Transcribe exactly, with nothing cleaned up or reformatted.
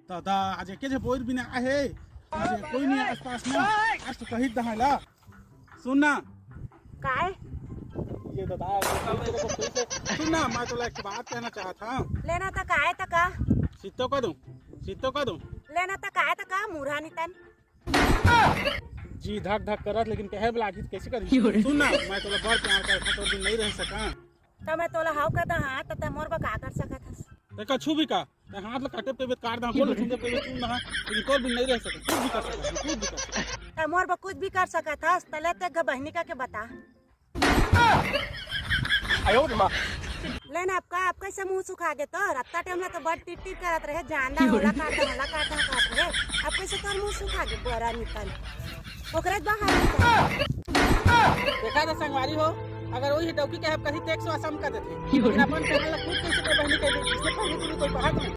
दादा, आज एके झे बोइर बिना आहे, आज कोई नहीं आसपास में। आज तो कही दहा ला। सुन ना। काय? ये दादा, सुन ना, मैं तोला एक बात कहना चाहत हूँ। लेना त काय त का? सित्तो का दूं? सित्तो का दूं? लेना त काय त का, मुरहा नितन? जी धक धक करत, लेकिन कहे बर लागही त कैसे करी? सुन ना, मैं तोला बड़ प्यार करत हूँ, तोर बिन नहीं रह सका। त मैं तोला हव कह दहा, त तै मोर बर का कर सकत हस? तै कछु भी का, तै हाथ ला काटे पेबे त काट दहा, गोड़ ला छू पेबे त चूम दहा, लेकिन तोर बिन नहीं रह सका, कुछ भी कर सका, कुछ भी कर सका। तै मोर बर कुछ भी कर सकत हस, त ले तै एक बहिनी का के बता। लेन आपका, आप कैसे मुंह सुखा गे तोर? अत्ता टाइम ला तो बड़ टिट टिट करत रहे, जान दहा, ओला काट दहा, ओला काट दहा करत रहे। अब कैसे तोर मुंह सुखा गे, बरा निकल। ओकरे बाहर निकल। देखा था संगवारी हो, अगर वही डौकी के हम कहीं तेक सो असम कर देते, लेकिन अपन पहल ला खुद कैसे कोई बहनी कह दे, इससे पहले तो कोई बात नहीं।